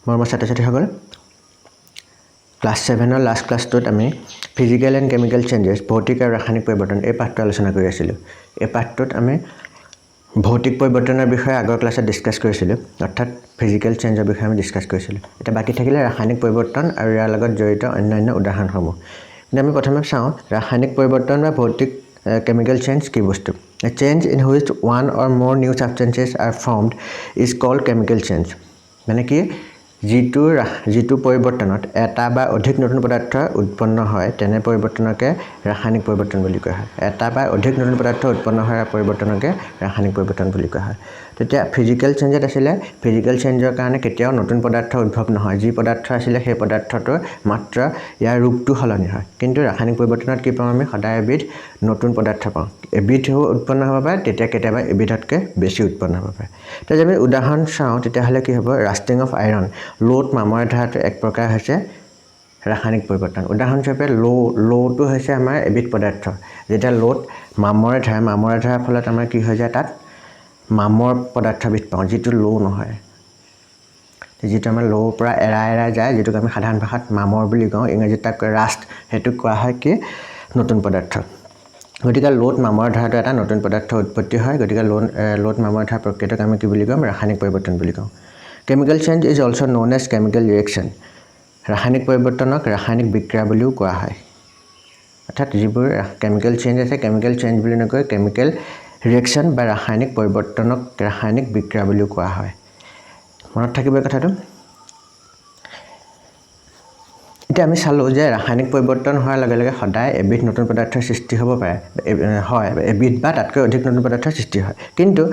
মৰমৰ ছাত্ৰ ছাত্ৰীসকল, ক্লাছ ছেভেনৰ লাষ্ট ক্লাছটোত আমি ফিজিকেল এণ্ড কেমিকেল চেঞ্জেছ, ভৌতিক আৰু ৰাসায়নিক পৰিৱৰ্তন, এই পাঠটো আলোচনা কৰি আছিলোঁ। এই পাঠটোত আমি ভৌতিক পৰিৱৰ্তনৰ বিষয়ে আগৰ ক্লাছত ডিছকাছ কৰিছিলোঁ, অৰ্থাৎ ফিজিকেল চেঞ্জৰ বিষয়ে আমি ডিছকাছ কৰিছিলোঁ। এতিয়া বাকী থাকিলে ৰাসায়নিক পৰিৱৰ্তন আৰু ইয়াৰ লগত জড়িত অন্যান্য উদাহৰণসমূহ। কিন্তু আমি প্ৰথমে চাওঁ ৰাসায়নিক পৰিৱৰ্তন বা ভৌতিক কেমিকেল চেঞ্জ কি বস্তু। A change in which one or more new substances are formed is called chemical change. মানে কি? যিটো পৰিৱৰ্তনত এটা বা অধিক নতুন পদাৰ্থ উৎপন্ন হয়, তেনে পৰিৱৰ্তনকে ৰাসায়নিক পৰিৱৰ্তন বুলি কোৱা হয়। এটা বা অধিক নতুন পদাৰ্থ উৎপন্ন হোৱাৰ পৰিৱৰ্তনকে ৰাসায়নিক পৰিৱৰ্তন বুলি কোৱা হয়। তেতিয়া ফিজিকেল চেঞ্জত আছিলে, ফিজিকেল চেঞ্জৰ কাৰণে কেতিয়াও নতুন পদাৰ্থ উদ্ভৱ নহয়। যি পদাৰ্থ আছিলে, সেই পদাৰ্থটোৰ মাত্ৰ ইয়াৰ ৰূপটো সলনি হয়। কিন্তু ৰাসায়নিক পৰিৱৰ্তনত কি পাওঁ আমি? সদায় এবিধ নতুন পদাৰ্থ পাওঁ। এবিধো উৎপন্ন হ'ব পাৰে, তেতিয়া কেতিয়াবা এবিধতকৈ বেছি উৎপন্ন হ'ব পাৰে। তেতিয়া যদি আমি উদাহৰণ চাওঁ, তেতিয়াহ'লে কি হ'ব? ৰাষ্টিং অফ আইৰণ, লোত মামৰে ধৰাটো এক প্ৰকাৰ হৈছে ৰাসায়নিক পৰিৱৰ্তন। উদাহৰণস্বৰূপে লোটো হৈছে আমাৰ এবিধ পদাৰ্থ। যেতিয়া লোত মামৰে ধৰে, মামৰে ধৰাৰ ফলত আমাৰ কি হৈ যায়? তাত মামৰ পদাৰ্থবিধ পাওঁ, যিটো লো নহয়, যিটো আমাৰ লোৰ পৰা এৰাই এৰাই যায়, যিটোক আমি সাধাৰণ ভাষাত মামৰ বুলি কওঁ, ইংৰাজীত তাক কয় ৰাষ্ট। সেইটোক কোৱা হয় কি? নতুন পদাৰ্থ। গতিকে লোত মামৰ ধৰাটো এটা নতুন পদাৰ্থ উৎপত্তি হয়। গতিকে লোত মামৰ ধৰা প্ৰক্ৰিয়াটোক আমি কি বুলি ক'ম? ৰাসায়নিক পৰিৱৰ্তন বুলি কওঁ। Chemical change is also known as chemical reaction. ৰাসায়নিক পৰিৱৰ্তনক ৰাসায়নিক বিক্ৰিয়া বুলিও কোৱা হয়। অৰ্থাৎ যিবোৰ কেমিকেল চেঞ্জ আছে, কেমিকেল চেঞ্জ বুলি নকয়, কেমিকেল ৰিয়েকশ্যন বা ৰাসায়নিক পৰিৱৰ্তনক ৰাসায়নিক বিক্ৰিয়া বুলিও কোৱা হয়। মনত থাকিব এই কথাটো। এতিয়া আমি চালোঁ যে ৰাসায়নিক পৰিৱৰ্তন হোৱাৰ লগে লগে সদায় এবিধ নতুন পদাৰ্থৰ সৃষ্টি হ'ব পাৰে, হয়, এবিধ বা তাতকৈ অধিক নতুন পদাৰ্থৰ সৃষ্টি হয়। কিন্তু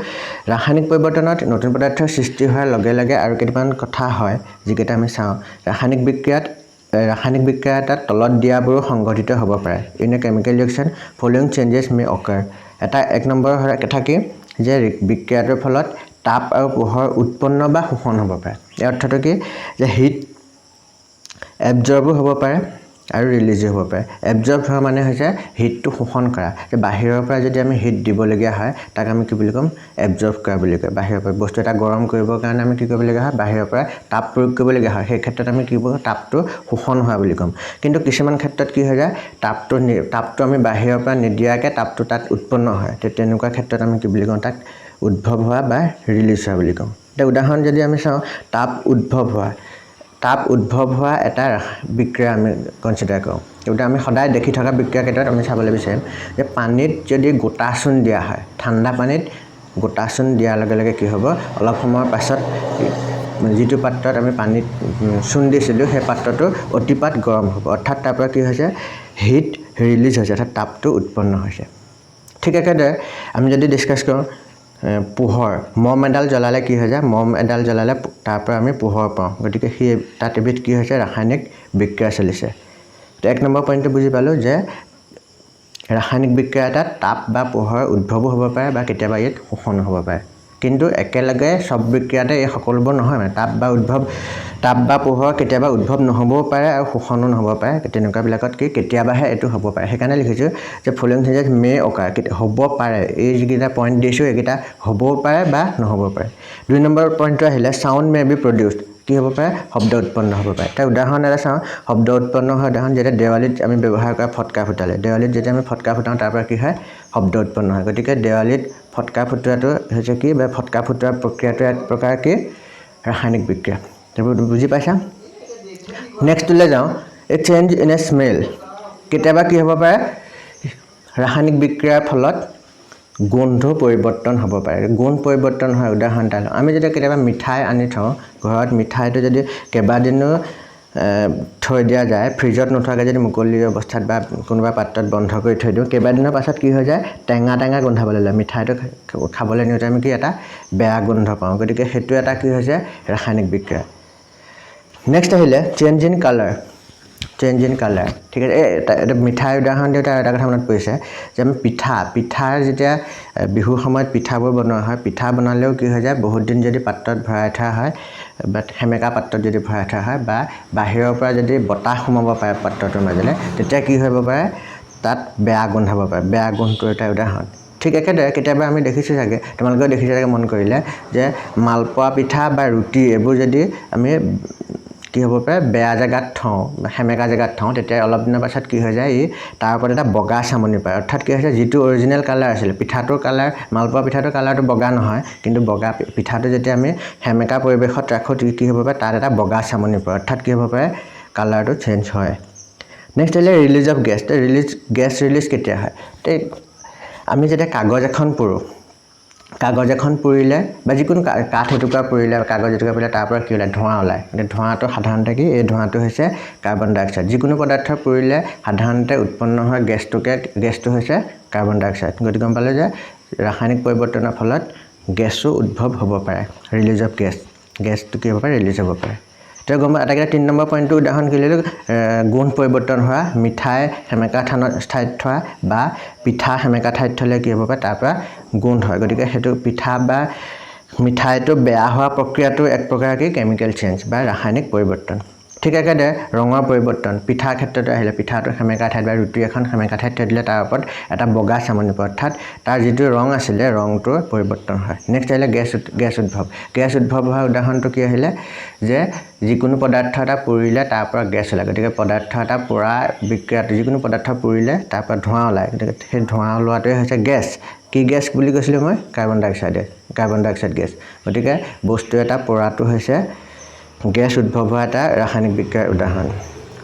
ৰাসায়নিক পৰিৱৰ্তনত নতুন পদাৰ্থৰ সৃষ্টি হোৱাৰ লগে লগে আৰু কেইটামান কথা হয়, যিকেইটা আমি চাওঁ। ৰাসায়নিক বিক্ৰিয়া এটাত তলত দিয়াবোৰো সংঘটিত হ'ব পাৰে। In a chemical reaction, following changes may occur. এক নম্বৰ কথা কি যে বিক্ৰিয়াটোৰ ফলত তাপ আৰু পোহৰ উৎপন্ন বা শোষণ হ'ব পাৰে। ইয়াৰ অৰ্থটো কি যে হিট এবজৰ্বো হ'ব পাৰে আৰু ৰিলিজো হ'ব পাৰে। এবজৰ্ব হোৱা মানে হৈছে হিটটো শোষণ কৰা, যে বাহিৰৰ পৰা যদি আমি হিট দিবলগীয়া হয়, তাক আমি কি বুলি ক'ম? এবজৰ্ব কৰা বুলি কয়। বাহিৰৰ পৰা বস্তু এটা গৰম কৰিবৰ কাৰণে আমি কি কৰিবলগীয়া হয়? বাহিৰৰ পৰা তাপ প্ৰয়োগ কৰিবলগীয়া হয়। সেই ক্ষেত্ৰত আমি কি কওঁ? তাপটো শোষণ হোৱা বুলি ক'ম। কিন্তু কিছুমান ক্ষেত্ৰত কি হৈ যায়? তাপটো আমি বাহিৰৰ পৰা নিদিয়াকৈ তাপটো তাত উৎপন্ন হয়। তেনেকুৱা ক্ষেত্ৰত আমি কি বুলি কওঁ? তাক উদ্ভৱ হোৱা বা ৰিলিজ হোৱা বুলি কওঁ। এতিয়া উদাহৰণ যদি আমি চাওঁ, তাপ উদ্ভৱ হোৱা এটা বিক্ৰিয়া আমি কনচিডাৰ কৰোঁ। গতিকে আমি সদায় দেখি থকা বিক্ৰিয়া কেইটাত আমি চাবলৈ বিচাৰিম যে পানীত যদি গোটা চূণ দিয়া হয়, ঠাণ্ডা পানীত গোটা চূণ দিয়াৰ লগে লগে কি হ'ব? অলপ সময়ৰ পাছত যিটো পাত্ৰত আমি পানীত চূণ দিছিলোঁ, সেই পাত্ৰটো অতিপাত গৰম হ'ব। অৰ্থাৎ তাৰ পৰা কি হৈছে? হিট ৰিলিজ হৈছে, অৰ্থাৎ তাপটো উৎপন্ন হৈছে। ঠিক একেদৰে আমি যদি ডিছকাছ কৰোঁ পোহৰ, মম এডাল জ্বলালে কি হৈ যায়? মম এডাল জ্বলালে তাৰ পৰা আমি পোহৰ পাওঁ। গতিকে সেই তাত এবিধ কি হৈছে? ৰাসায়নিক বিক্ৰিয়া চলিছে। এক নম্বৰ পইণ্টটো বুজি পালোঁ যে ৰাসায়নিক বিক্ৰিয়া এটাত তাপ বা পোহৰ উদ্ভৱো হ'ব পাৰে বা কেতিয়াবা ইয়াত শোষণো হ'ব পাৰে। কিন্তু একেলগে চব বিক্ৰিয়াতে এই সকলোবোৰ নহয়। মানে তাপ বা পোহৰ কেতিয়াবা উদ্ভৱ নহ'বও পাৰে আৰু শোষণো নহ'ব পাৰে। তেনেকুৱাবিলাকত কি কেতিয়াবাহে এইটো হ'ব পাৰে। সেইকাৰণে লিখিছোঁ যে following changes may occur, হ'ব পাৰে। এই যিকেইটা পইণ্ট দিছোঁ, এইকেইটা হ'বও পাৰে বা নহ'ব পাৰে। দুই নম্বৰ পইণ্টটো আহিলে, sound may be produced. কি হ'ব পাৰে? শব্দ উৎপন্ন হ'ব পাৰে। তাৰ উদাহৰণ এটা চাওঁ। শব্দ উৎপন্ন হোৱা উদাহৰণ, যেতিয়া দেৱালীত আমি ব্যৱহাৰ কৰা ফটকা ফুটালে, দেৱালীত যেতিয়া আমি ফটকা ফুটাওঁ, তাৰ পৰা কি হয়? শব্দ উৎপন্ন হয়। গতিকে দেৱালীত ফটকা ফুটোৱাটো হৈছে কি বা ফটকা ফুটোৱাৰ প্ৰক্ৰিয়াটো এক প্ৰকাৰ কি? ৰাসায়নিক বিক্ৰিয়া। সেইবোৰ বুজি পাইছা? নেক্সটটোলৈ যাওঁ, a change in a smell. কেতিয়াবা কি হ'ব পাৰে? ৰাসায়নিক বিক্ৰিয়াৰ ফলত গোন্ধ পৰিৱৰ্তন হ'ব পাৰে। গোন্ধ পৰিৱৰ্তন হয় উদাহৰণ এটা লওঁ। আমি যেতিয়া কেতিয়াবা মিঠাই আনি থওঁ ঘৰত, মিঠাইটো যদি কেইবাদিনো থৈ দিয়া যায়, ফ্ৰিজত নোথোৱাকৈ যদি মুকলি অৱস্থাত বা কোনোবা পাত্ৰত বন্ধ কৰি থৈ দিওঁ, কেইবাদিনৰ পাছত কি হৈ যায়? টেঙা টেঙা গোন্ধাবলৈ লয়। মিঠাইটো খাবলৈ নিওঁতে আমি কি এটা বেয়া গোন্ধ পাওঁ। গতিকে সেইটো এটা কি হৈছে? ৰাসায়নিক বিক্ৰিয়া। নেক্সট আহিলে change in colour, change in colour. ঠিক আছে। এই এটা মিঠাইৰ উদাহৰণ দিওঁতে আৰু এটা কথা মনত পৰিছে যে আমি পিঠাৰ যেতিয়া বিহুৰ সময়ত পিঠাবোৰ বনোৱা হয়, পিঠা বনালেও কি হৈ যায়? বহুত দিন যদি পাত্ৰত ভৰাই থোৱা হয় বা সেমেকা পাত্ৰত যদি ভৰাই থোৱা হয় বা বাহিৰৰ পৰা যদি বতাহ সোমাব পাৰে পাত্ৰটোৰ মাজেৰে, তেতিয়া কি হ'ব পাৰে? তাত বেয়া গোন্ধাব পাৰে। বেয়া গোন্ধটো এটা উদাহৰণ। ঠিক একেদৰে কেতিয়াবা আমি দেখিছোঁ চাগে, তোমালোকেও দেখিছা চাগে মন কৰিলে, যে মালপোৱা পিঠা বা ৰুটি এইবোৰ যদি আমি কি হ'ব পাৰে বেয়া জেগাত থওঁ, সেমেকা জেগাত থওঁ, তেতিয়া অলপ দিনৰ পাছত কি হৈ যায়, ই তাৰ ওপৰত এটা বগা চামনি পায়। অৰ্থাৎ কি হৈছে, যিটো অৰিজিনেল কালাৰ আছিলে পিঠাটোৰ কালাৰ, মালপোৱা পিঠাটোৰ কালাৰটো বগা নহয়, কিন্তু বগা পিঠাটো যেতিয়া আমি সেমেকা পৰিৱেশত ৰাখোঁ কি হ'ব পাৰে, তাত এটা বগা চামনি পৰে। অৰ্থাৎ কি হ'ব পাৰে, কালাৰটো চেঞ্জ হয়। নেক্সট আহিলে release of gas. Release gas release কেতিয়া হয়? আমি যেতিয়া কাগজ এখন পুৰোঁ, কাগজ এখন পুৰিলে বা যিকোনো কাঠ এটুকুৰা পুৰিলে, কাগজ এটুকুৰা পুৰিলে তাৰ পৰা কি ওলায়, ধোঁৱা ওলায়। গতিকে ধোঁৱাটো সাধাৰণতে কি, এই ধোঁৱাটো হৈছে কাৰ্বন ডাই অক্সাইড। যিকোনো পদাৰ্থ পুৰিলে সাধাৰণতে উৎপন্ন হোৱা গেছটো হৈছে কাৰ্বন ডাই অক্সাইড। গতিকে গম পালে যে ৰাসায়নিক পৰিৱৰ্তনৰ ফলত গেছো উদ্ভৱ হ'ব পাৰে, ৰিলিজ অফ গেছ, গেছটো কি হ'ব পাৰে, ৰিলিজ হ'ব পাৰে। এতিয়া গম আটাইকেইটা 3 নম্বৰ পইণ্টটো উদাহৰণ কি ল'লোঁ, গোন্ধ পৰিৱৰ্তন হোৱা, মিঠাই সেমেকা ঠাইত থোৱা বা পিঠা সেমেকা ঠাইত থ'লে কি হ'ব পাৰে, তাৰ পৰা গোন্ধ হয়। গতিকে সেইটো পিঠা বা মিঠাইটো বেয়া হোৱা প্ৰক্ৰিয়াটো এক প্ৰকাৰৰ কি, কেমিকেল চেঞ্জ বা ৰাসায়নিক পৰিৱৰ্তন। ঠিক একেদৰে ৰঙৰ পৰিৱৰ্তন, পিঠাৰ ক্ষেত্ৰতে আহিলে পিঠাটো সেমেকা ঠাইত বা ৰুটি এখন সেমেকা ঠাইত থৈ দিলে তাৰ ওপৰত এটা বগা চামনি পৰে, অৰ্থাৎ তাৰ যিটো ৰং আছিলে ৰংটোৰ পৰিৱৰ্তন হয়। নেক্সট আহিলে গেছ উদ্ভৱ। গেছ উদ্ভৱ হোৱাৰ উদাহৰণটো কি আহিলে, যে যিকোনো পদাৰ্থ এটা পুৰিলে তাৰ পৰা গেছ ওলায়। গতিকে পদাৰ্থ এটা পোৰা বিক্ৰিয়াটো, যিকোনো পদাৰ্থ পুৰিলে তাৰ পৰা ধোঁৱা ওলায়, গতিকে সেই ধোঁৱা ওলোৱাটোৱে হৈছে গেছ। কি গেছ বুলি কৈছিলোঁ মই, কাৰ্বন ডাই অক্সাইডে, কাৰ্বন ডাই অক্সাইড গেছ। গতিকে বস্তু এটা পোৰাটো হৈছে গেছ উদ্ভৱ হোৱা এটা ৰাসায়নিক বিক্ৰিয়াৰ উদাহৰণ।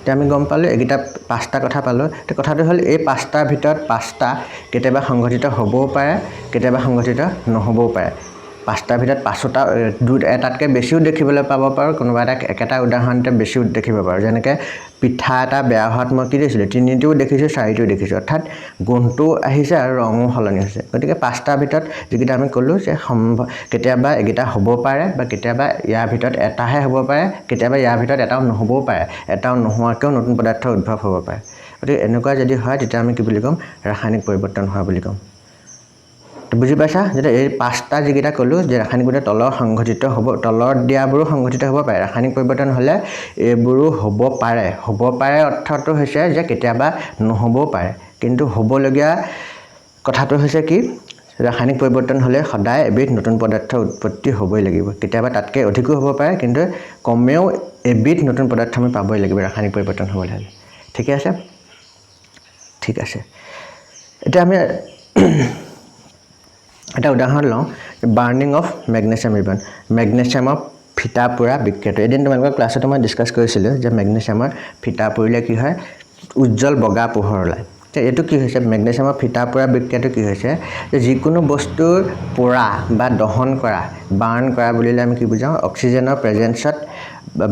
এতিয়া আমি গম পালোঁ এইকেইটা 5টা কথা পালোঁ। এতিয়া কথাটো হ'ল এই 5টাৰ ভিতৰত 5টা কেতিয়াবা সংঘটিত হ'বও পাৰে, কেতিয়াবা সংঘটিত নহ'বও পাৰে। 5টাৰ ভিতৰত 5টা এটাতকৈ বেছিও দেখিবলৈ পাব পাৰোঁ, কোনোবা এটা একেটা উদাহৰণতে বেছিও দেখিব পাৰোঁ। যেনেকৈ পিঠা এটা বেয়া হোৱাত মই কি দেখিছিলোঁ, 3টোও দেখিছোঁ, 4টোও দেখিছোঁ, অৰ্থাৎ গোন্ধটোও আহিছে আৰু ৰঙো সলনি হৈছে। গতিকে 5টাৰ ভিতৰত যিকেইটা আমি ক'লোঁ যে সম্ভৱ কেতিয়াবা এইকেইটা হ'ব পাৰে বা কেতিয়াবা ইয়াৰ ভিতৰত এটাহে হ'ব পাৰে, কেতিয়াবা ইয়াৰ ভিতৰত এটাও নহ'বও পাৰে, এটাও নোহোৱাকৈও নতুন পদাৰ্থ উদ্ভৱ হ'ব পাৰে। গতিকে এনেকুৱা যদি হয় তেতিয়া আমি কি বুলি ক'ম, ৰাসায়নিক পৰিৱৰ্তন হোৱা বুলি ক'ম। বুজি পাইছা? যেতিয়া এই 5টা যিকেইটা ক'লোঁ যে ৰাসায়নিক পৰিৱৰ্তন তলৰ সংঘটিত হ'ব, তলত দিয়াবোৰো সংঘটিত হ'ব পাৰে, ৰাসায়নিক পৰিৱৰ্তন হ'লে এইবোৰো হ'ব পাৰে। হ'ব পাৰে অৰ্থটো হৈছে যে কেতিয়াবা নহ'বও পাৰে, কিন্তু হ'বলগীয়া কথাটো হৈছে কি, ৰাসায়নিক পৰিৱৰ্তন হ'লে সদায় এবিধ নতুন পদাৰ্থ উৎপত্তি হ'বই লাগিব। কেতিয়াবা তাতকৈ অধিকো হ'ব পাৰে, কিন্তু কমেও এবিধ নতুন পদাৰ্থ আমি পাবই লাগিব ৰাসায়নিক পৰিৱৰ্তন হ'বলৈ হ'লে। ঠিকে আছে? ঠিক আছে। এতিয়া আমি এটা উদাহৰণ লওঁ, বাৰ্ণিং অফ মেগনেছিয়াম ৰিবন, মেগনেছিয়ামৰ ফিটা পোৰা বিক্ৰিয়াটো। এদিন তোমালোকৰ ক্লাছতো মই ডিছকাছ কৰিছিলোঁ যে মেগনেছিয়ামৰ ফিটা পুৰিলে কি হয়, উজ্জ্বল বগা পোহৰ ওলায়। এইটো কি হৈছে, মেগনেছিয়ামৰ ফিটা পোৰা বিক্ৰিয়াটো কি হৈছে, যে যিকোনো বস্তুৰ পোৰা বা দহন কৰা, বাৰ্ণ কৰা বুলিলে আমি কি বুজাওঁ, অক্সিজেনৰ প্ৰেজেঞ্চত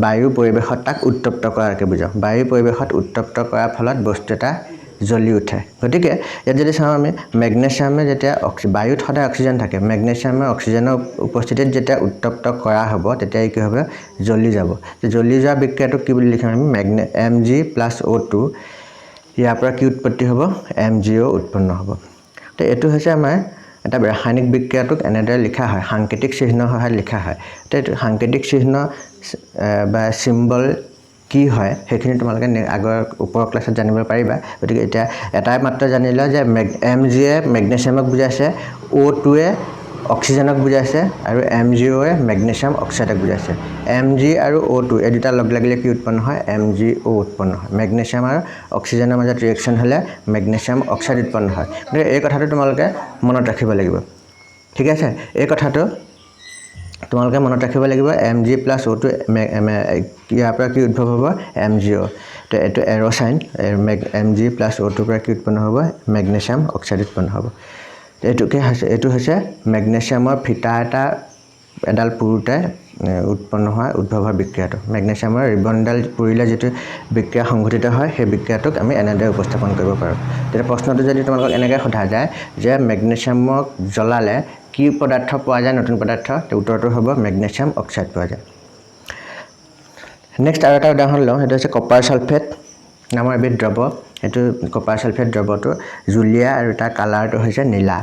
বায়ু পৰিৱেশত তাক উত্তপ্ত কৰাকে বুজাওঁ। বায়ু পৰিৱেশত উত্তপ্ত কৰাৰ ফলত বস্তু এটা জ্বলি উঠে। গতিকে ইয়াত যদি চাওঁ আমি, মেগনেছিয়ামে যেতিয়া বায়ুত সদায় অক্সিজেন থাকে, মেগনেছিয়ামে অক্সিজেনৰ উপস্থিতিত যেতিয়া উত্তপ্ত কৰা হ'ব তেতিয়া কি হ'ব, জ্বলি যাব। জ্বলি যোৱা বিক্ৰিয়াটোক কি বুলি লিখিম আমি, M G plus O two, ইয়াৰ পৰা কি উৎপত্তি হ'ব, এম জি অ' উৎপন্ন হ'ব। তো এইটো হৈছে আমাৰ এটা ৰাসায়নিক বিক্ৰিয়াটোক এনেদৰে লিখা হয়, সাংকেতিক চিহ্নৰ সহায়ত লিখা হয়। তো এইটো সাংকেতিক চিহ্ন বা চিম্বল কি হয় সেইখিনি তোমালোকে আগৰ ওপৰৰ ক্লাছত জানিব পাৰিবা। গতিকে এতিয়া এটাই মাত্ৰ জানি লোৱা যে এম জিয়ে মেগনেছিয়ামক বুজাইছে, অ' টুৱে অক্সিজেনক বুজাইছে আৰু এম জি অ'য়ে মেগনেছিয়াম অক্সাইডক বুজাইছে। এম জি আৰু অ' টু এই দুটা লগ লাগিলে কি উৎপন্ন হয়, এম জি অ' উৎপন্ন হয়। মেগনেছিয়াম আৰু অক্সিজেনৰ মাজত ৰিয়েকশ্যন হ'লে মেগনেছিয়াম অক্সাইড উৎপন্ন হয়। গতিকে এই কথাটো তোমালোকে মনত ৰাখিব লাগিব, ঠিক আছে? এই কথাটো তোমালোকে মনত ৰাখিব লাগিব। M G plus O two ইয়াৰ পৰা কি উদ্ভৱ হ'ব, এম জি অ'। তো এইটো arrow sign, M G plus O tour পৰা কি উৎপন্ন হ'ব, মেগনেছিয়াম অক্সাইড উৎপন্ন হ'ব। এইটোকে হৈছে, এইটো হৈছে মেগনেছিয়ামৰ ফিটা এটা এডাল পুৰোঁতে উৎপন্ন হোৱা উদ্ভৱ হোৱা বিক্ৰিয়াটো। মেগনেছিয়ামৰ ৰিবনডাল পুৰিলে যিটো বিক্ৰিয়া সংঘটিত হয় সেই বিক্ৰিয়াটোক আমি এনেদৰে উপস্থাপন কৰিব পাৰোঁ। তেতিয়া প্ৰশ্নটো যদি তোমালোকক এনেকৈ সোধা যায় যে মেগনেছিয়ামক জ্বলালে কি পদাৰ্থ পোৱা যায়, নতুন পদাৰ্থ, উত্তৰটো হ'ব মেগনেছিয়াম অক্সাইড পোৱা যায়। নেক্সট আৰু এটা উদাহৰণ লওঁ, সেইটো হৈছে কপাৰ ছালফেট নামৰ এবিধ দ্ৰৱ। সেইটো কপাৰ ছালফেট দ্ৰৱটো জুলীয়া আৰু তাৰ কালাৰটো হৈছে নীলা।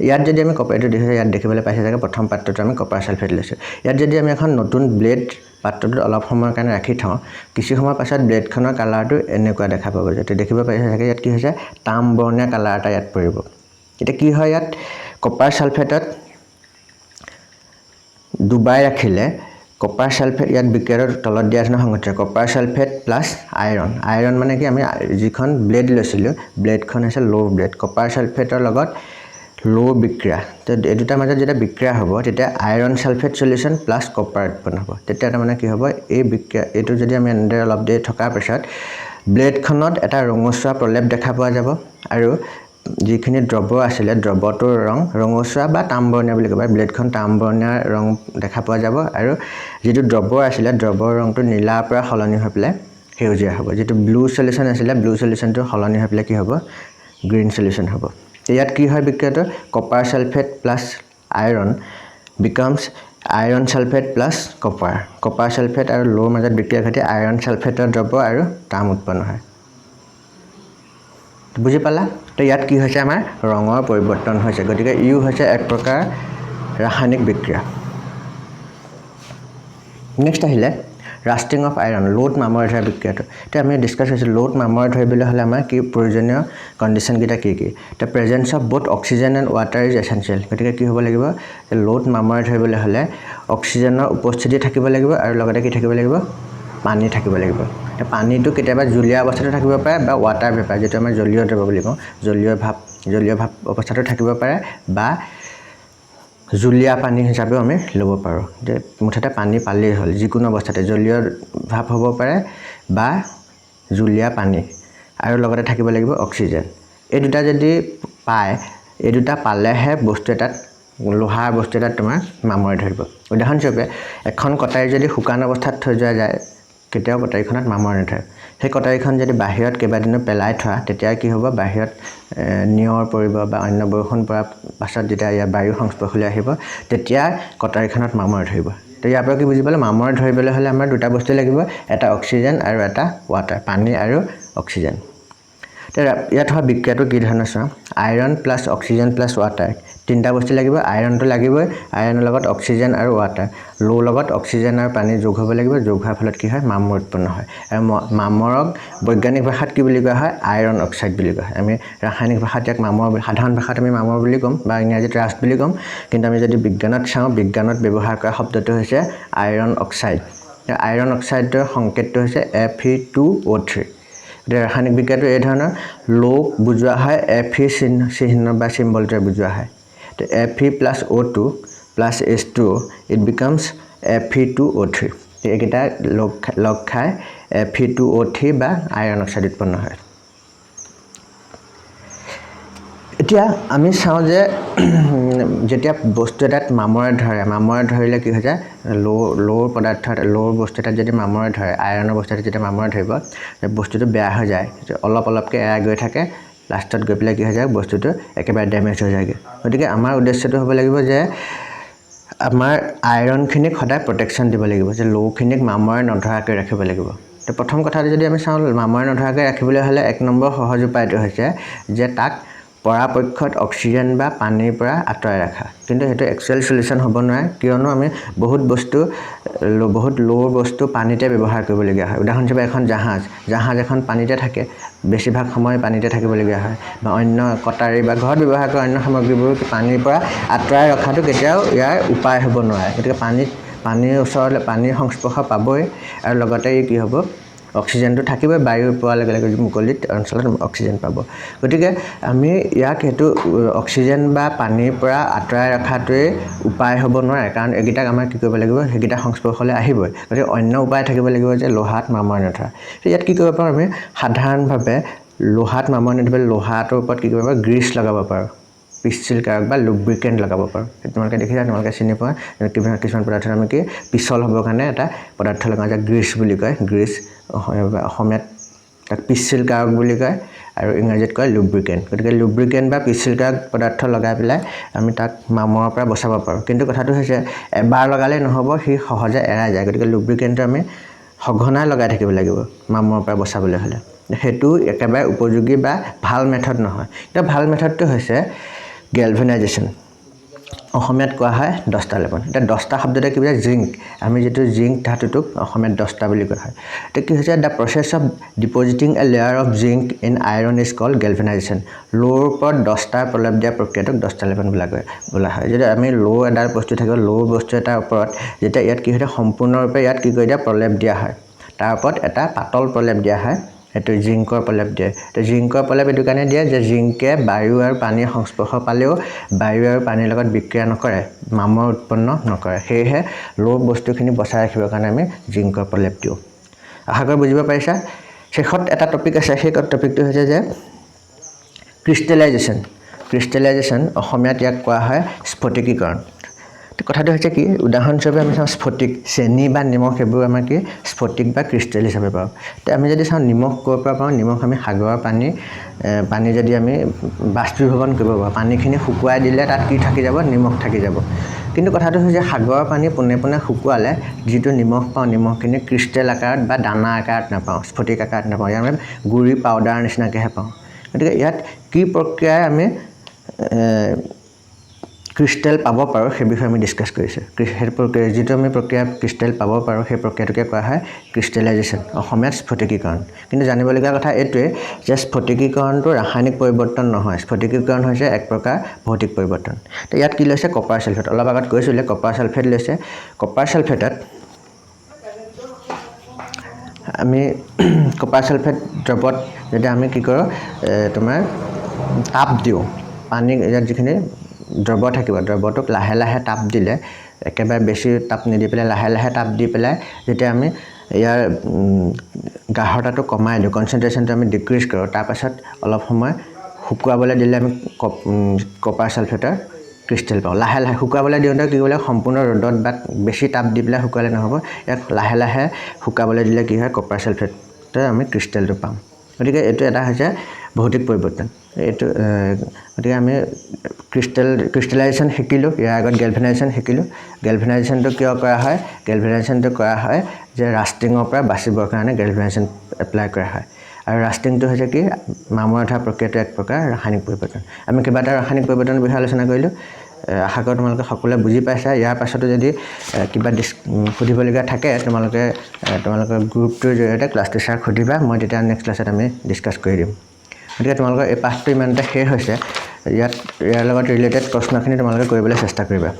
ইয়াত যদি আমি কপাৰ, এইটো দেখিছোঁ, ইয়াত দেখিবলৈ পাইছে চাগে, প্ৰথম পাত্ৰটো আমি কপাৰ ছালফেট লৈছোঁ। ইয়াত যদি আমি এখন নতুন ব্লেড পাত্ৰটোত অলপ সময়ৰ কাৰণে ৰাখি থওঁ, কিছু সময়ৰ পাছত ব্লেডখনৰ কালাৰটো এনেকুৱা দেখা পাব। যাতে দেখিব পাইছে চাগে, ইয়াত কি হৈছে, তাম বৰণীয়া কালাৰ এটা ইয়াত পৰিব। এতিয়া কি হয়, ইয়াত কপাৰ ছালফেটত ডুবাই ৰাখিলে কপাৰ ছালফেট, ইয়াত বিক্ৰিয়াটোৰ তলত দিয়া ধৰণৰ সংগঠিত copper sulphate plus iron. Iron মানে কি, আমি যিখন ব্লেড লৈছিলোঁ ব্লেডখন হৈছে ল' ব্লেড, কপাৰ ছালফেটৰ লগত ল' বিক্ৰিয়া। তো এই দুটাৰ মাজত যেতিয়া বিক্ৰিয়া হ'ব তেতিয়া iron sulphate solution plus copper উৎপন্ন হ'ব। তেতিয়া তাৰমানে কি হ'ব, এই বিক্ৰিয়া এইটো যদি আমি এনেদৰে অলপ দেৰি থকাৰ পিছত ব্লেডখনত এটা ৰঙচুৱা প্ৰলেপ দেখা পোৱা যাব আৰু যিখিনি দ্ৰৱ আছিলে দ্ৰৱটোৰ ৰং ৰঙচুৱা বা তামবৰণীয়া বুলি ক'ব পাৰি, ব্লেডখন তামবৰণীয়া ৰং দেখা পোৱা যাব আৰু যিটো দ্ৰৱ আছিলে দ্ৰৱৰ ৰংটো নীলাৰ পৰা সলনি হৈ পেলাই সেউজীয়া হ'ব। যিটো ব্লু চলিউশ্যন আছিলে ব্লু চলিউশ্যনটো সলনি হৈ পেলাই কি হ'ব, গ্ৰীণ চলিউশ্যন হ'ব। ইয়াত কি হয় বিক্ৰিয়াটো, copper sulphate plus iron becomes iron sulphate plus copper. Copper sulphate আৰু ল'ৰ মাজত বিক্ৰিয়া ঘটি আইৰণ ছালফেটৰ দ্ৰৱ আৰু তাম উৎপন্ন হয়। বুজি পালা? তো ইয়াত কি হৈছে, আমাৰ ৰঙৰ পৰিৱৰ্তন হৈছে। গতিকে ইও হৈছে এক প্ৰকাৰ ৰাসায়নিক বিক্ৰিয়া। নেক্সট আহিলে ৰাষ্টিং অফ আইৰণ, লোত মামৰে ধৰা বিক্ৰিয়াটো। এতিয়া আমি ডিছকাছ কৰিছোঁ লোত মামৰে ধৰিবলৈ হ'লে আমাৰ কি প্ৰয়োজনীয় কণ্ডিশ্যনকেইটা কি কি। The presence of both oxygen and water is essential. গতিকে কি হ'ব লাগিব, লোত মামৰে ধৰিবলৈ হ'লে অক্সিজেনৰ উপস্থিতি থাকিব লাগিব আৰু লগতে কি থাকিব লাগিব, পানী থাকিব লাগিব। পানীটো কেতিয়াবা জুলীয়া অৱস্থাতো থাকিব পাৰে বা ৱাটাৰ ভেপাৰ, যিটো আমাৰ জলীয় দ্ৰৱ বুলি কওঁ, জলীয় ভাৱ অৱস্থাতো থাকিব পাৰে বা জুলীয়া পানী হিচাপেও আমি ল'ব পাৰোঁ। যে মুঠতে পানী পালেই হ'ল, যিকোনো অৱস্থাতে জলীয় ভাৱ হ'ব পাৰে বা জুলীয়া পানী, আৰু লগতে থাকিব লাগিব অক্সিজেন। এই দুটা যদি পায়, এই দুটা পালেহে বস্তু এটাত, লোহাৰ বস্তু এটাত তোমাৰ মামৰে ধৰিব। উদাহৰণস্বৰূপে এখন কটাৰী যদি শুকান অৱস্থাত থৈ যোৱা যায়, কেতিয়াও কটাৰীখনত মামৰে নধৰে। সেই কটাৰীখন যদি বাহিৰত কেইবাদিনো পেলাই থোৱা, তেতিয়া কি হ'ব, বাহিৰত নিয়ৰ পৰিব বা অন্য বৰষুণ পৰাৰ পাছত যেতিয়া ইয়াৰ বায়ুৰ সংস্পৰ্শলৈ আহিব, তেতিয়া কটাৰীখনত মামৰে ধৰিব। তো ইয়াৰ পৰা কি বুজি পালোঁ, মামৰে ধৰিবলৈ হ'লে আমাৰ দুটা বস্তু লাগিব, এটা অক্সিজেন আৰু এটা ৱাটাৰ, পানী আৰু অক্সিজেন। এতিয়া ইয়াত হোৱা বিক্ৰিয়াটো কি ধৰণৰ চোৱা, iron plus oxygen plus water, তিনিটা বস্তু লাগিব। আইৰণটো লাগিবই, আইৰণৰ লগত অক্সিজেন আৰু ৱাটাৰ, লোৰ লগত অক্সিজেন আৰু পানী যোগ হ'ব লাগিব। যোগ হোৱাৰ ফলত কি হয়, মামৰ উৎপন্ন হয়। আৰু মামৰক বৈজ্ঞানিক ভাষাত কি বুলি কোৱা হয়, আইৰণ অক্সাইড বুলি কোৱা হয়। আমি ৰাসায়নিক ভাষাত ইয়াক মামৰ, সাধাৰণ ভাষাত আমি মামৰ বুলি ক'ম বা ইংৰাজীত ৰাষ্ট বুলি ক'ম, কিন্তু আমি যদি বিজ্ঞানত চাওঁ, বিজ্ঞানত ব্যৱহাৰ কৰা শব্দটো হৈছে আইৰণ অক্সাইড। আইৰণ অক্সাইডৰ সংকেতটো হৈছে Fe2O3। গতিকে ৰাসায়নিক বিক্ৰিয়াটো এই ধৰণৰ, লোক বুজোৱা হয় এফ ই চিহ্ন বা চিম্বলটোৰে বুজোৱা হয়। তো Fe plus O2 plus H2, it becomes Fe2O3। এইকেইটা লগ খাই Fe2O3 বা আইৰণ অক্সাইড উৎপন্ন হয়। এতিয়া আমি চাওঁ যে যেতিয়া বস্তু এটাত মামৰে ধৰে, মামৰে ধৰিলে কি হৈ যায়, ল'ৰ পদাৰ্থ, ল'ৰ বস্তু এটাত যদি মামৰে ধৰে, আইৰণৰ বস্তু এটাত যেতিয়া মামৰে ধৰিব, বস্তুটো বেয়া হৈ যায়, অলপ অলপকৈ এৰাই গৈ থাকে, লাষ্টত গৈ পেলাই কি হৈ যায়, বস্তুটো একেবাৰে ডেমেজ হৈ যায়গৈ। গতিকে আমাৰ উদ্দেশ্যটো হ'ব লাগিব যে আমাৰ আইৰণখিনিক সদায় প্ৰটেকশ্যন দিব লাগিব, যে ল'খিনিক মামৰে নধৰাকৈ ৰাখিব লাগিব। তো প্ৰথম কথাটো যদি আমি চাওঁ, মামৰে নধৰাকৈ ৰাখিবলৈ হ'লে এক নম্বৰ সহজ উপায়টো হৈছে যে তাক পৰাপক্ষত অক্সিজেন বা পানীৰ পৰা আঁতৰাই ৰাখা। কিন্তু সেইটো একচুৱেল চলিউশ্যন হ'ব নোৱাৰে, কিয়নো আমি বহুত বস্তু, বহুত ল'ৰ বস্তু পানীতে ব্যৱহাৰ কৰিবলগীয়া হয়। উদাহৰণস্বৰূপে এখন জাহাজ, জাহাজ এখন পানীতে থাকে, বেছিভাগ সময় পানীতে থাকিবলগীয়া হয়, বা অন্য কটাৰী বা ঘৰত ব্যৱহাৰ কৰা অন্য সামগ্ৰীবোৰ পানীৰ পৰা আঁতৰাই ৰখাটো কেতিয়াও ইয়াৰ উপায় হ'ব নোৱাৰে। গতিকে পানীৰ ওচৰলৈ পানীৰ সংস্পৰ্শ পাবই, আৰু লগতে ই কি হ'ব, অক্সিজেনটো থাকিবই, বায়ু পোৱাৰ লগে লগে মুকলিত অঞ্চলত অক্সিজেন পাব। গতিকে আমি ইয়াক সেইটো অক্সিজেন বা পানীৰ পৰা আঁতৰাই ৰখাটোৱেই উপায় হ'ব নোৱাৰে, কাৰণ এইকেইটাক আমাৰ কি কৰিব লাগিব, সেইকেইটা সংস্পৰ্শলৈ আহিবই। গতিকে অন্য উপায় থাকিব লাগিব যে লোহাত মামৰে নধৰা। ইয়াত কি কৰিব পাৰোঁ আমি, সাধাৰণভাৱে লোহাত মামৰে নধৰিবলৈ লোহাটোৰ ওপৰত কি কৰিব পাৰোঁ, গ্ৰীচ লগাব পাৰোঁ, পিচ্ছিল কাৰক বা লুব্ৰিকেণ্ট লগাব পাৰোঁ। তোমালোকে দেখিছা, তোমালোকে চিনি পোৱা কিছুমান পদাৰ্থ আমি কি পিছল হ'বৰ কাৰণে এটা পদাৰ্থ লগাওঁ, যাক গ্ৰীচ বুলি কয়। গ্ৰীচ অসমীয়াত তাক পিচ্ছিল কাৰক বুলি কয় আৰু ইংৰাজীত কয় লুব্ৰিকেণ্ট। গতিকে লুব্ৰিকেণ্ট বা পিচ্ছিল কাৰক পদাৰ্থ লগাই পেলাই আমি তাক মামৰৰ পৰা বচাব পাৰোঁ। কিন্তু কথাটো হৈছে এবাৰ লগালেই নহ'ব, সি সহজে এৰাই যায়। গতিকে লুব্ৰিকেণ্টটো আমি সঘনাই লগাই থাকিব লাগিব মামৰৰ পৰা বচাবলৈ হ'লে। সেইটো একেবাৰে উপযোগী বা ভাল মেথড নহয়। এতিয়া ভাল মেথডটো হৈছে গেলভেনাইজেশ্যন। অসমীয়াত কোৱা হয় দস্তা লেপন। এতিয়া দস্তা শব্দটোৱে কি বুজায়? জিংক। আমি যিটো জিংক ধাতুটোক অসমীয়াত দস্তা বুলি কোৱা হয়। এতিয়া কি হৈছে? The process of depositing a layer of zinc in iron is called galvanization. লোৰ ওপৰত দস্তাৰ প্ৰলেপ দিয়া প্ৰক্ৰিয়াটোক দস্তা লেপন বোলা হয়। যদি আমি লো এডাল বস্তু থাকিব, লো বস্তু এটাৰ ওপৰত যেতিয়া ইয়াত কি হৈছে, সম্পূৰ্ণৰূপে ইয়াত কি কৰি দিয়া, প্ৰলেপ দিয়া হয়, তাৰ ওপৰত এটা পাতল প্ৰলেপ দিয়া হয়, সেইটো জিংকৰ প্ৰলেপ দিয়ে। তো জিংকৰ প্ৰলেপ এইটো কাৰণে দিয়ে যে জিংকে বায়ু আৰু পানীৰ সংস্পৰ্শ পালেও বায়ু আৰু পানীৰ লগত বিক্ৰিয়া নকৰে, মামৰ উৎপন্ন নকৰে। সেয়েহে লো বস্তুখিনি বচাই ৰাখিবৰ কাৰণে আমি জিংকৰ প্ৰলেপ দিওঁ। আশা কৰোঁ বুজিব পাৰিছা। শেষত এটা টপিক আছে, সেই টপিকটো হৈছে যে ক্ৰিষ্টেলাইজেশ্যন। ক্ৰিষ্টেলাইজেশ্যন, অসমীয়াত ইয়াক কোৱা হয় স্ফটিকীকৰণ। কথাটো হৈছে কি, উদাহৰণস্বৰূপে আমি চাওঁ স্ফটিক, চেনি বা নিমখ, সেইবোৰ আমাৰ কি স্ফটিক বা ক্ৰিষ্টেল হিচাপে পাওঁ। এতিয়া আমি যদি চাওঁ নিমখ ক'ৰ পৰা পাওঁ, নিমখ আমি সাগৰৰ পানী যদি আমি বাষ্পীভৱন কৰিব পাৰোঁ, পানীখিনি শুকুৱাই দিলে তাত কি থাকি যাব? নিমখ থাকি যাব। কিন্তু কথাটো হৈছে সাগৰৰ পানী পোনে পোনে শুকুৱালে যিটো নিমখ পাওঁ, নিমখখিনি ক্ৰিষ্টেল আকাৰত বা দানা আকাৰত নাপাওঁ, স্ফটিক আকাৰত নাপাওঁ, ইয়াৰ আমি গুড়ি পাউডাৰ নিচিনাকৈহে পাওঁ। গতিকে ইয়াত কি প্ৰক্ৰিয়াই আমি ক্ৰিষ্টেল পাব পাৰোঁ, সেই বিষয়ে আমি ডিছকাছ কৰিছোঁ। সেই প্ৰক্ৰিয়া, যিটো আমি প্ৰক্ৰিয়া ক্ৰিষ্টেল পাব পাৰোঁ, সেই প্ৰক্ৰিয়াটোকে কোৱা হয় ক্ৰিষ্টেলাইজেশ্যন, অসমীয়াত স্ফটিকীকৰণ। কিন্তু জানিবলগীয়া কথা এইটোৱে যে স্ফটিকীকৰণটো ৰাসায়নিক পৰিৱৰ্তন নহয়, স্ফটিকীকৰণ হৈছে এক প্ৰকাৰ ভৌতিক পৰিৱৰ্তন। তো ইয়াত কি লৈছে? কপাৰ ছালফেট, অলপ আগত কৈছিলে, কপাৰ ছালফেট লৈছে। কপাৰ ছালফেটত আমি কপাৰ ছালফেট দ্ৰৱত যেতিয়া আমি কি কৰোঁ, তোমাৰ তাপ দিওঁ, পানী ইয়াত যিখিনি দ্ৰৱ থাকিব, দ্ৰৱটোক লাহে লাহে তাপ দিলে, একেবাৰে বেছি তাপ নিদি পেলাই লাহে লাহে তাপ দি পেলাই যেতিয়া আমি ইয়াৰ গাঢ়তাটো কমাই দিওঁ, কনচেনট্ৰেশ্যনটো আমি ডিক্ৰিজ কৰোঁ, তাৰপাছত অলপ সময় শুকুৱাবলৈ দিলে আমি কপাৰ ছালফেটৰ ক্ৰিষ্টেল পাওঁ। লাহে লাহে শুকুৱাবলৈ দিওঁতে কি কৰিব লাগে? সম্পূৰ্ণ ৰ'দত বা বেছি তাপ দি পেলাই শুকুৱালে নহ'ব, ইয়াক লাহে লাহে শুকাবলৈ দিলে কি হয়, কপাৰ ছালফেটৰ আমি ক্ৰিষ্টেলটো পাম। গতিকে এইটো এটা হৈছে ভৌতিক পৰিৱৰ্তন এইটো। গতিকে আমি ক্ৰিষ্টেলাইজেশ্যন শিকিলোঁ, ইয়াৰ আগত গেলভেনাইজেশ্যন শিকিলোঁ। গেলভেনাইজেশ্যনটো কিয় কৰা হয়? গেলভেনাইজেশ্যনটো কৰা হয় যে ৰাষ্টিঙৰ পৰা বাচিবৰ কাৰণে গেলভেনাইজেশ্যন এপ্লাই কৰা হয়। আৰু ৰাষ্টিংটো হৈছে কি, মামৰ ধৰা প্ৰক্ৰিয়াটো এক প্ৰকাৰ ৰাসায়নিক পৰিৱৰ্তন। আমি কেইবাটাও ৰাসায়নিক পৰিৱৰ্তনৰ বিষয়ে আলোচনা কৰিলোঁ। আশা কৰোঁ তোমালোকে সকলোৱে বুজি পাইছা। ইয়াৰ পাছতো যদি কিবা সুধিবলগীয়া থাকে, তোমালোকে তোমালোকৰ গ্ৰুপটোৰ জৰিয়তে ক্লাছ টিচাৰক সুধিবা, মই তেতিয়া নেক্সট ক্লাছত আমি ডিছকাছ কৰি দিম। গতিকে তোমালোকৰ এই পাঠটো ইমানতে শেষ হৈছে। ইয়াত ইয়াৰ লগত ৰিলেটেড প্ৰশ্নখিনি তোমালোকে কৰিবলৈ চেষ্টা কৰিবা।